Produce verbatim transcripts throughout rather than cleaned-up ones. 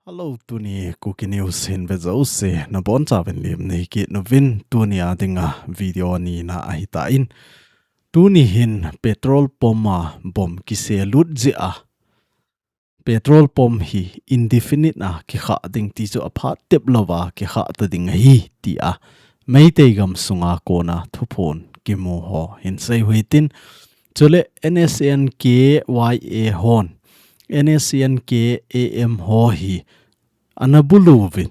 Hello, tuni Kuki News hin vejouse nabonchauvin lim neikit uvin. Tuni a dinga video nina ahitan, tuni hin petrol pump a bomb kiselut jeh a petrol pump hi indefinite a kikha ding ti chu aphat tep louva kikha ta ding ahi tia Meitei gam sunga kona thuphon kimu ho hin sei u hitin. Chule N S N K Y A hon, N S N K A M ho hi ana bulu uvin,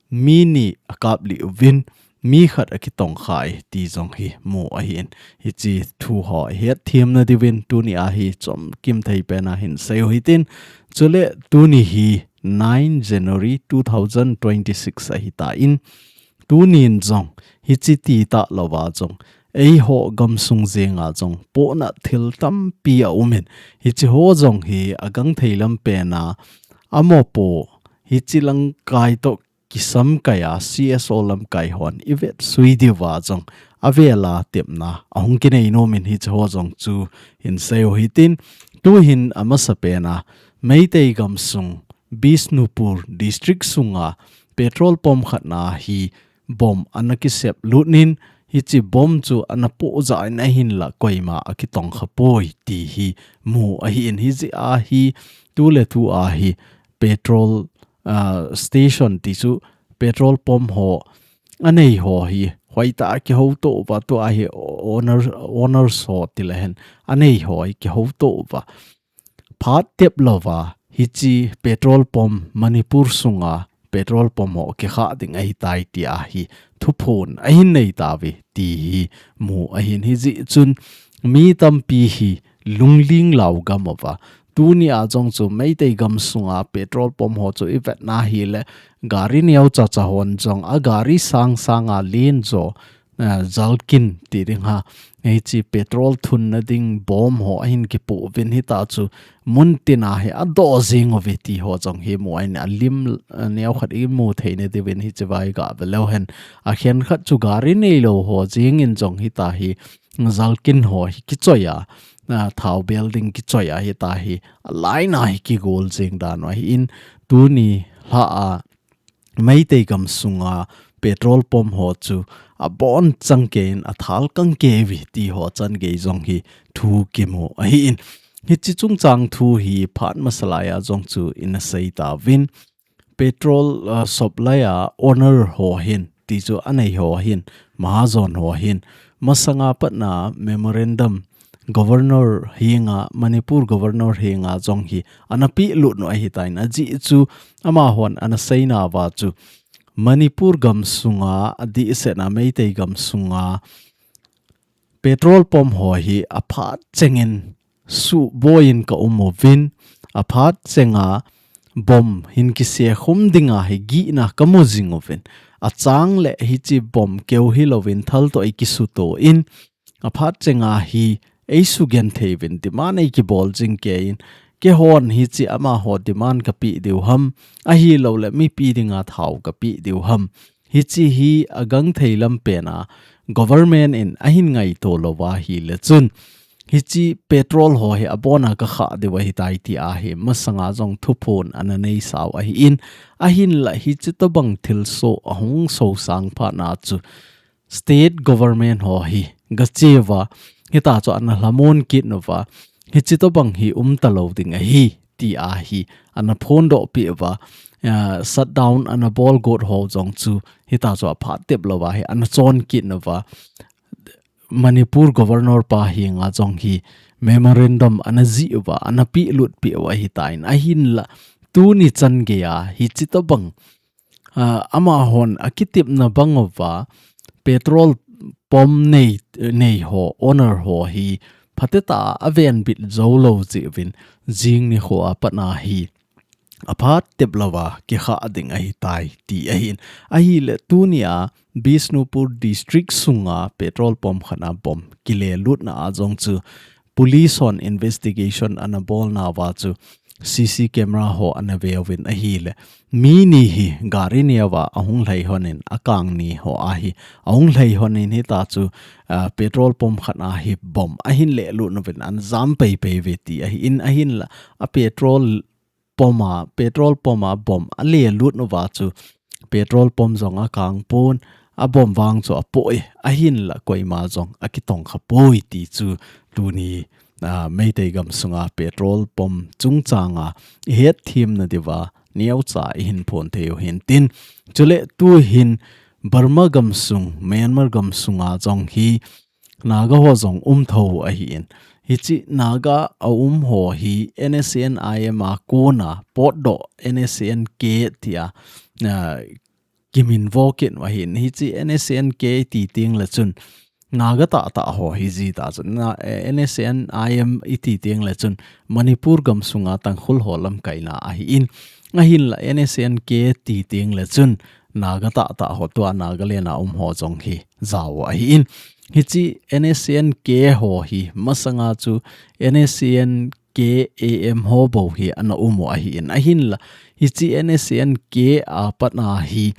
mi ni akap lih uvin, mi khat akitongkhai ti jong hi mu ahin. Hiche thu ho hetthem na diuvin tuni a hi chomkim thei pen a hin sei u hitin. Chule tuni hi nine January two thousand twenty-six ahitan, tunin jong hiche ti talouva jong eiho gamsung jenga jong pohnat thil tampi aumin, hiche ho jong hi agangthei lam pen a, amopo hiche lamkai toh kisamkai a C S O lamkai hon ivet sui diuva jong avel a tepna ahung kinei nomin hiche ho jong chu hin sei u hitin. Tuhin amasa pen a Meitei gamsung Bishnupur district sunga petrol pump khat na hi bomb ana kisep lut in, hiche bomb chu ana poh jeh in ahinla koima akitongkha poi ti hi mu ahin. Hijeh a hi tuletu a hi petrol, ah, station ti chu petrol pump ho anei ho hi hoitah a kihouto uva, tua hi owner, owners ho ti le hen, anei ho hi kihouto uva, phat tep louva hiche petrol pump Manipur sunga petrol pump ho kikha ding ahitai tia hi thuphon ahin nei tauve ti hi mu ahin. Hijeh chun mi tampi hi lungling lou gam uva, tuni a jong chu Meitei gam sunga petrol pump ho chu ivet na hile gari neocha cha hon jong agari sang sanga len jo, eh, jalkin ti ding ham, hiche petrol thunna ding bomb ho ahin kipoh uvin, hita chu mun tina hi adoh jing uve ti ho jong hi mu ahin, alim, eh, neokhat imu thei na diuvin hiche vai gave leu hen. Akhen khat chu gari neilou ho jeng in jong hita hi jalkin ho hi kichoi a, ah, thao bel ding kichoi a hita hi a line a hi kigol jeng dan u ahin, tuni lha a Meitei gam sunga petrol pump ho chu abonchan kei in athal kang kei uve ti ho chan gei jong hi thu kimu ahin. Hiche chungchang thu hi phat masa lai a jong chu ina sei tauvin. Petrol, ah, supply a owner ho hin, ti chu anei ho hin, mahajon ho hin, masanga patna memorandum Governor henga, Manipur Governor henga jong hi ana pelut u ahitan, ajeh chu amahon ana seina uva chu Manipur gam sunga, adehset a Meitei gam sunga petrol pump ho hi aphat chengin suboi in ka um uvin, aphat chenga bomb hin kise khum dinga hi gihna kamu jing uvin, achang le hiche bomb keu hilouvin thal toh eikisuto in, aphat chenga hi eisugen thei uvin demand eikibol jing kei in, keihon hiche amaho demand kapeh diu ham, ahilouleh mipi dinga thao kapeh diu ham, hiche hi agangthei lam pen a government in ahin ngaito louva ahile chun, hiche petrol ho hi abon a kakha diu ahitai tia hi masanga jong thuphon ana neisa u ahin, ahinla hiche tobang thilsoh ahung sosang phat na chu state government ho hi gache uva, hita chu ana lhamon kit uva, hiche tobang hi umta lou ding ahi tia hi ana phondoh peh uva, ah, shutdown ana bol got ho jong chu hita chu aphat tep louva hi ana chon kit uva, Manipur Governor pa henga jong hi memorandum ana jih uva, ana pelut peh u ahitan, ahinla tuni chan gei a hiche tobang, ah, amahon akitepna bang uva petrol pump nei, nei ho, owner ho hi phatecha a avenbit jou lou jeh uvin, jing nikho a patna hi aphat tep louva kikha ding ahitai ti ahin. Ahile tuni a Bishnupur district sunga petrol pump khat na bomb kilelutna a jong chu police hon investigation ana bolna uva chu C C camera ho ana veuvin ahile, mi ni hi gari neo a ahung lhai lhonin, akang ni ho ahi ahung lhai lhonin, hita chu, ah, petrol pump khat a hi bomb ahin lelut uvin ana jam peipei uve ti ahin, ahinla a petrol pump a, petrol pump a bomb alelut uva chu petrol pump jong akang pon, a bomb vang chu apoh e, ahinla koima jong akitong kha poi ti chu tuni, ah, Meitei gam sunga petrol pump chungchanga ihet themna diuva neocha ihin phong thei u hintin. Chule tuhin Burma gam sung, Myanmar gam sunga jong hi Naga ho jong um tho ahin. Hiche Naga a um ho hi N S C N I M a kona potdoh N S C N K tia, ah, kiminvo kit u ahin. Hiche N S C N K iti teng le chun Naga tahtah ho hi jita chun, na, eh, N S C N I M iti teng le chun Manipur gam sunga Tangkhul ho lamkaina ahin. Ahinla N S C N K iti teng le chun Naga tahtah ho, tua Nagaland a um ho jong hi jao ahin. Hiche N S C N K ho hi masanga chu N S C N K A M ho bou hi ana um u ahin. Ahinla hiche N S C N K a pat a hi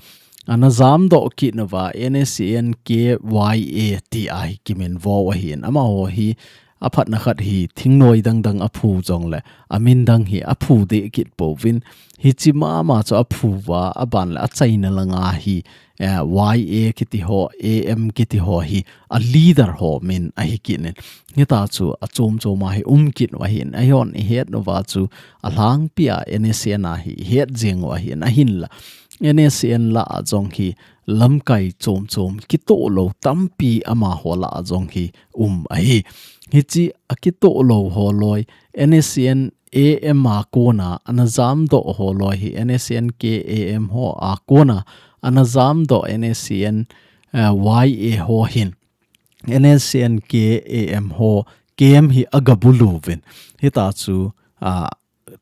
ana jamdoh kit nauva N S C N K Y A tia hi kiminvo u ahin. Amaho hi aphatna khat hi thingnoi dangdang aphu jongle amin dang hi aphu deh kit pouvin. Hiche mama chu aphu uva, aban le achaina langa hi, eh, Y A kiti ho, A M kiti ho hi a leader ho min ahi kit in. Hita chu achom chom a hi um kit u ahin, ahon ihet nauva chu alhangpi a N S C N a hi ihet jeng u ahin, ahinla N S C N lah a jong hi lamkai chom chom kitoh lou tampi amaho lah a jong hi um ahi. Hiche akitoh lou ho loi N S C N A M a kona ana jamdoh ho loi hi N S C N K A M ho a kona ana jamdoh N S C N, eh, Y A ho hin N S C N K A M ho camp hi aga bulu uvin. Hita chu, ah,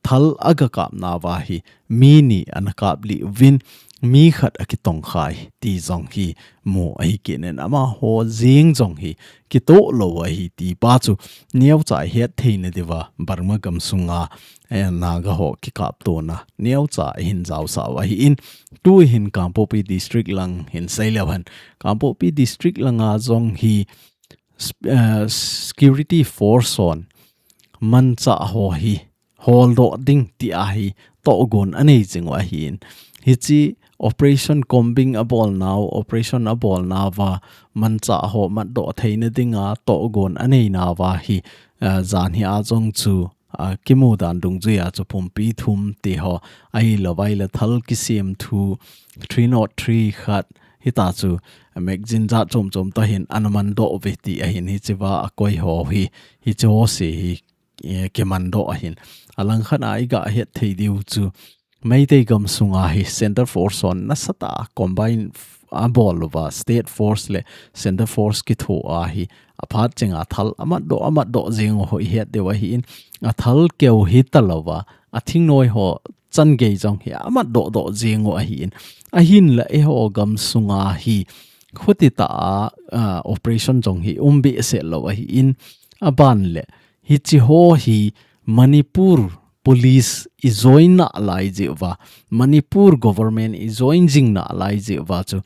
thal aga kap nauva hi mi ni ana kap lih uvin, mi khat akitong khai ti jong hi mu ahi kit in, amaho jeng jong hi kitoh lou ahi ti pa chu neocha ihet theina diuva Burma gam sunga, eh, Naga ho kikaptona neocha ihin jaosah u ahin. Tuhin Kangpokpi District lang hin seileu hen. Kangpokpi District langa jong hi sp-, eh, security force hon manchah ho hi holdoh ding tia hi tohgon anei jing u ahin. Hiche Operation Combing abol nau, operation abol nauva manchah ho matdoh theina dinga tohgon anei nauva hi, eh, jan hi a jong chu, ah, kimu dan dungjuia chu pumpi thum ti ho, ahilouva ahile thal kisem thu three nought three khat, hita chu magazine jat chom chom toh hin ana mandoh uve ti ahin, hichea akoi ho hi, hiche ho se hi, eh, kimandoh ahin. Alangkhat a iga het thei diu chu Meitei gam sunga hi Centre Force hon nasatah a combine f-, abol uva, State Force le Centre Force kithoa hi aphat chenga thal amatdoh, amatdoh jeng u ho ihet diu ahin, athal keu hitalouva, athingnoi ho changei jong hi amatdoh doh jeng u ahin. Ahinla eiho gam sunga hi khutitah a, ah, operation jong hi um behseh lou ahin, aban le hiche ho hi Manipur Police ijoin nalai jeh uva, Manipur government ijoin jing nalai jeh uva chu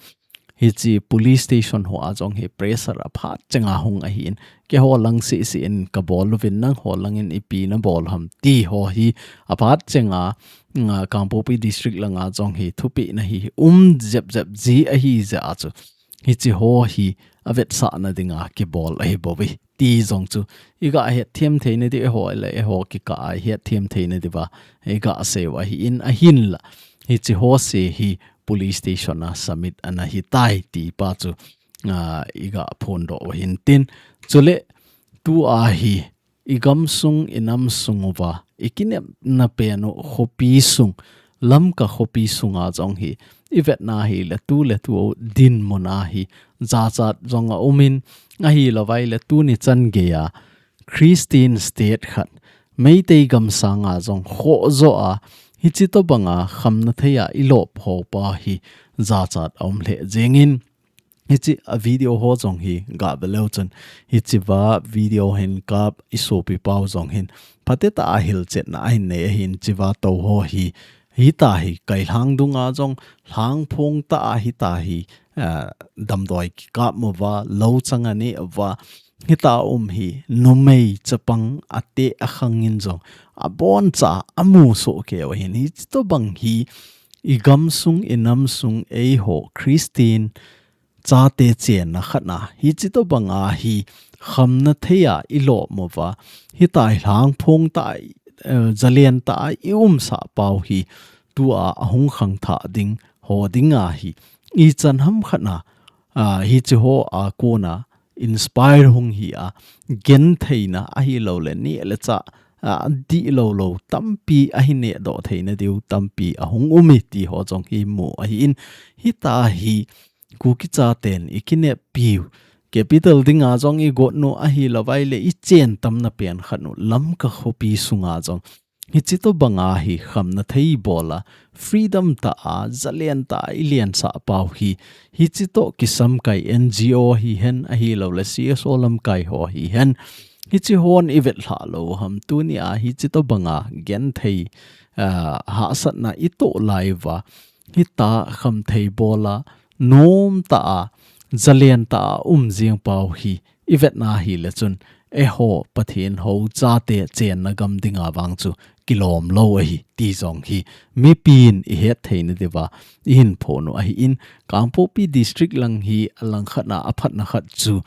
hiche police station hoa jong hi pressure aphat chenga hung ahin, keiho lang seh seh in kabol uvin, nangho langin ipi nabol ham ti ho hi aphat chenga, nga, Kangpokpi District langa jong hi thupehna hi um jep jep ji ahi jeh a chu hiche ho hi avetsahna dinga kibol ahi bouve ti jong chu iga het them theina diu, eiho le eiho kikah a ihet them theina diuva iga sei u ahin, ahinla hiche ho se hi police station a submit ana hitai ti pa chu, ah, iga phondoh u hintin. Chule tua hi igam sung, inam sung uva ikinepna pen u khopi sung, Lamka khopi sunga jong hi ivetna hile tu le tu dinmun a hi jachat jong aumin, ahilouva ahile tuni chan geia Christian state khat Meitei gam sanga jong khoh joh a, hiche tobanga khamna thei a ilop ho pa hi jachat aum lheh jengin, Hichi a video ho jong hi ga ve leu chun, hichi va video hin kap i sopi pau jong hin, phatah a hilchetna ahin nei ahin, chi va to ho hi, hita hi kai lhang dunga jong, lhang phong ta a hita hi, ah, damdoi kikap mo va, lo chang ani va, hita um hi, numei chapang ate a khang in jong, a bon cha, a mu so keu ahin, hichi to bang hi, i gam sung, i nam sung, ei ho, Christian, chate chenna khatna, hichi to banga hi khamna thei a i lom uva, hita hi lhang phong ta, eh, zalen ta a i umsa pau hi tua a hung khang tha ding, ho dinga hi i chan ham khatna, ah, hichi ho a kona inspire hung hi a, gentheina ahi lo le ni le cha, ah, di lo lo tampi ahi ne do theina diu tampi a hung um e ti ho jong hi mu ahi in, hita hi Kuki chaten i kineppiu, capital dinga jong i got nu ahi lo vai le i chen tamna pen khat nu Lamka khopi sunga jong. Hichi to banga hi khamna thei bola, freedom ta a, zalen ta a, i lian sa pau hi. Hichi to kisam kai N G O hi hen ahi lo le C S O lam kai ho hi hen. Hichi hon i vet hla lo ham tuni a hichi to banga gen thei, ah, hahsatna i to lai va. Hita kham thei bola, nom ta a, zalen ta a, um jing pau hi, i vetna hi le chun, e ho, Pathen ho, chate chenna gam dinga vang chu, kilom lo ahi, ti jong hi, mipin i het theina diva, i hin pho nu ahi in, Kangpokpi district lang hi, a lang khatna, a phatna khat chu,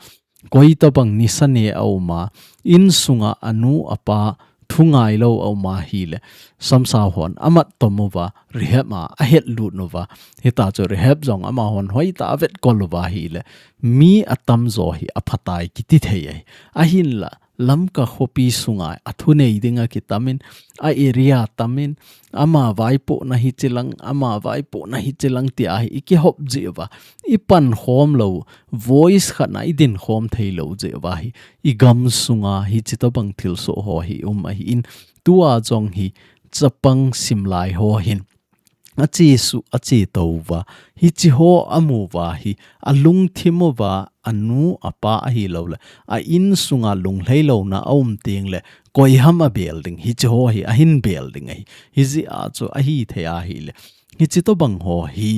koi tabang nisa ne a um a, insunga anu apa thu ngai lo a um a hi le, samsau hon a mat tom uva, rehab a a het lut nu va, hita chu rehab jong ama hon hoi ta a vet kol uva hi le, mi a tam jo hi a phatai kiti thei ai. A hin la, Lamka khopi sunga a thu nei dinga ki tamin, a area tamin, ama vaipo na hi chilang, ama vaipo na hi chilang ti a hi i ki hop ji uva, i pan khom lo, voice khat na i din khom thei lo je uva hi, i gam sunga hichi tabang thil so ho hi um ahi in, tua jong hi chapang sim lai ho hin, a chi su, a chi to uva, hichi ho a mu uva hi, a lungthim uva, a nu, a pa ahi lo le, a insunga lung hlei lo na a um ting le, koi ham a bel ding, hichi ho hi, a hin bel ding ahi, hi ji a chu a hi thei ahi le, hichi to bang ho hi,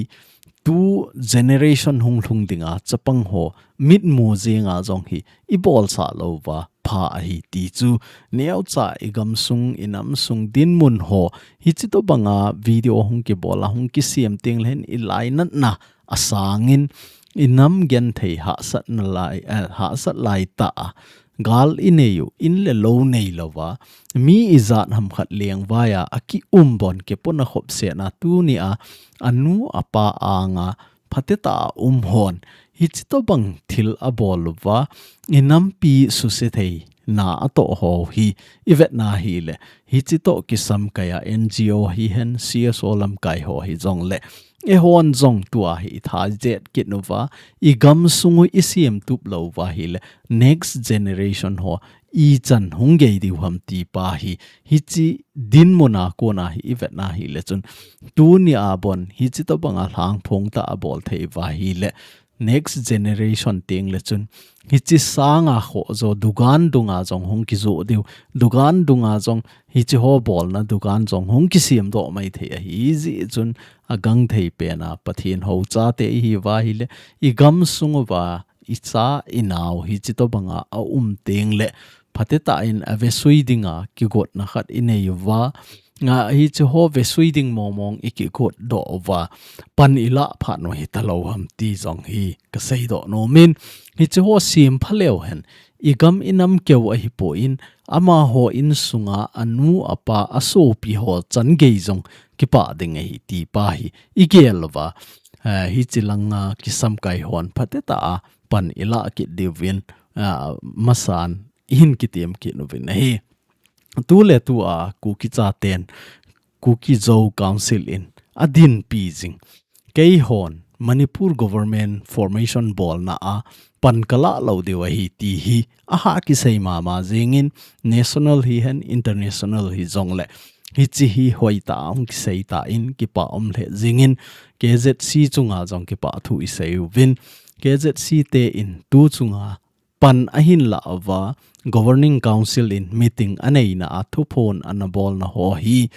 tu generation hung lhung dinga chapang ho mit mu jinga jong hi i bol sa lo uva pha ahi ti chu neo cha i gam sung i nam sung din mun ho hichi to banga video hung ki bol a hung ki siam ting len i lai nat na a sangin i nam gen thei hahsat na lai, eh, hahsat lai ta a gal i nei u, in le lo nei lo va, mi i zat ham khat leng vai a, a ki um bon ke pon a khop se na tu ni a, a nu a pa anga, phate ta a um hon, hichi to bang thil a bol uva, i nampi suse thei na a to ho hi, i vet na hi le, hichi to kisam kai a N G O hi hen, C S O lam kai ho hi jong le, e hon jong tua hi i tha jet kit nu va, i gam sung u i siam tup lo va hi le, next generation ho i chan hung gei diu ham ti pa hi, hichi din mun a kona hi i vet na hi le chun. Tu ni a bon, hichi to banga lhang phong ta a bol thei va hi le, next generation ting le chun. Hichi sanga kho jo dugan dunga jong hung ki jo diu, dugan dunga jong hichi ho bol na dugan jong hung ki siam do mai thei ahi ji chun a gang thei pen a Pathen ho chate i hi va hi le, i gam sung uva, i cha i nau hichi to banga a um ting le, phate ta in a ve sui dinga ki got na khat i nei uva, nga hichi ho ve sui ding mong mong i ki got do uva, pan i la pha no hi ta lo ham ti jong hi ka sei do no min, hichi ho sim pha leo hen, i gam i nam keu ahi po in, ama ho insunga a nu a pa a sopi ho chan gei jong kipa ding ahi ti pa hi i gel uva, eh, hichi langa kisam kai hon phate ta a pan i la kit diu vin, ah, masan i hin ki tiam kit nu vin ahi. Tu le tu a Kuki chaten, Kuki Zo Council in a din pi jing. Kei hon Manipur Government Formation bol na a pan ka la lo diu ahi ti hi a ha ki sei mama jingin national hi hen international hi jong le. Hichi hi hoi ta hung ki sei ta in kipa um le jingin K Z C chunga jong kipa thu i sei u vin. K Z C te in tu chunga pan ahin la uva, Governing Council in meeting aneina a thuphon ana bolna ho hi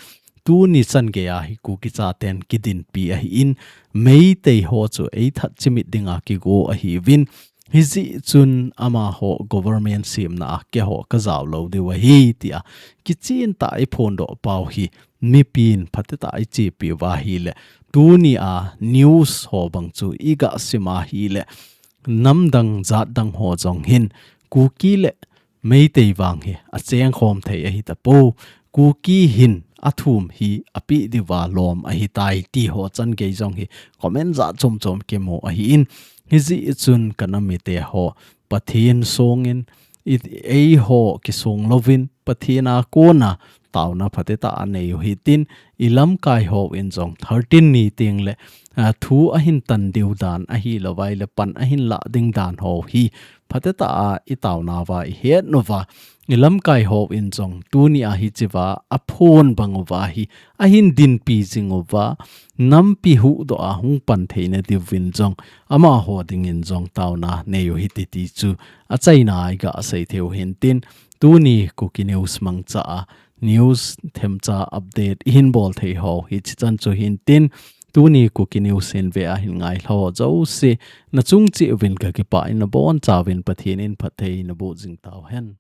tuni chan geiya hi Kuki chaten kidinpi ahin, Meitei ho chu eithat chimit dinga kigo ahiuvin, hijeh chun amaho government semna a keiho kajao lou diu ahi tia kichentah a iphondoh pau hi mipin phatetah a ichepi uva ahile, tuni a news ho bang chu iga sim a ahile, namdang jatdang ho jong hin Kuki le Meitei vang hi achengkhom thei ahitapou. Kuki hin athum hi apeh diuva lom ahitai ti ho chan gei jong hi comment jat chom chom kimu ahin, hijeh chun kanam mite ho, Pathen songin, i, eiho kisong louvin, Pathen a kona taona phatetah a nei u hitin, ilamkai hon jong thirteen ni tengle, a, thu ahin tan diu dan ahilou vaile pan ahin la ding dan ho hi phatetah a itaona uva ihet uva, ilamkai hon jong tuni a hichea aphon bang uva hi ahin dinpi jing uva, nampi huhdoh a hung pan theina diuvin jong amaho dingin jong taona nei u hite ti chu achaina a iga sei thei u hintin, tuni Kuki News mangcha a news themcha update ihin bol thei ho hichi chan chu hintin, tuni Kuki News hin ve a hin ngai lha ho jouse, nachung cheh uvin kakipah in, nabonchauvin Pathen in phatthei naboh jing tauhen.